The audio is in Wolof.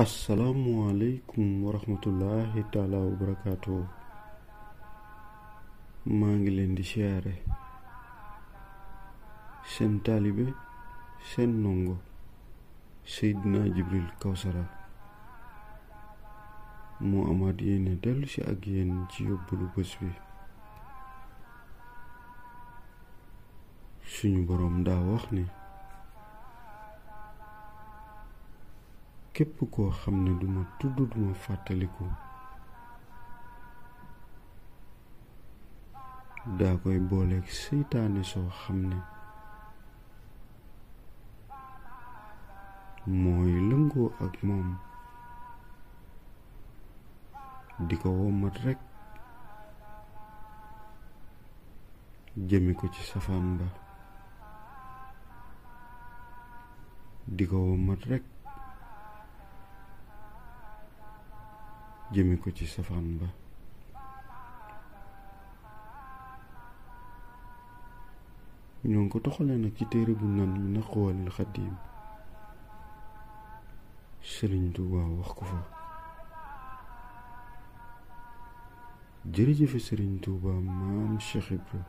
asalaamualeykum wa rahmatullahi taala wa barakaatu. maa ngi leen di siyaare seen taalibe seen ndongo Seydina Jibril Kawsara moo amaat yéene dellu si ak yéen ci yóbbalu bés bi. suñu boroom daa wax ni képp koo xam ne duma tudd duma fàttaliku daa koy booleeg seytaane soo xam ne mooy lëngoo ak moom di ko womat rekk jëme ko ci safaan ba di ko womat rekk jëme ko ci safaan ba. ñoo ngi ko toxalee nag ci téere bu naan mi na Xawaalil Xadiim Sëriñ Tuubaa wax ko fa. jërëjëfe Sëriñ Tuubaa maam Cheikh Ibra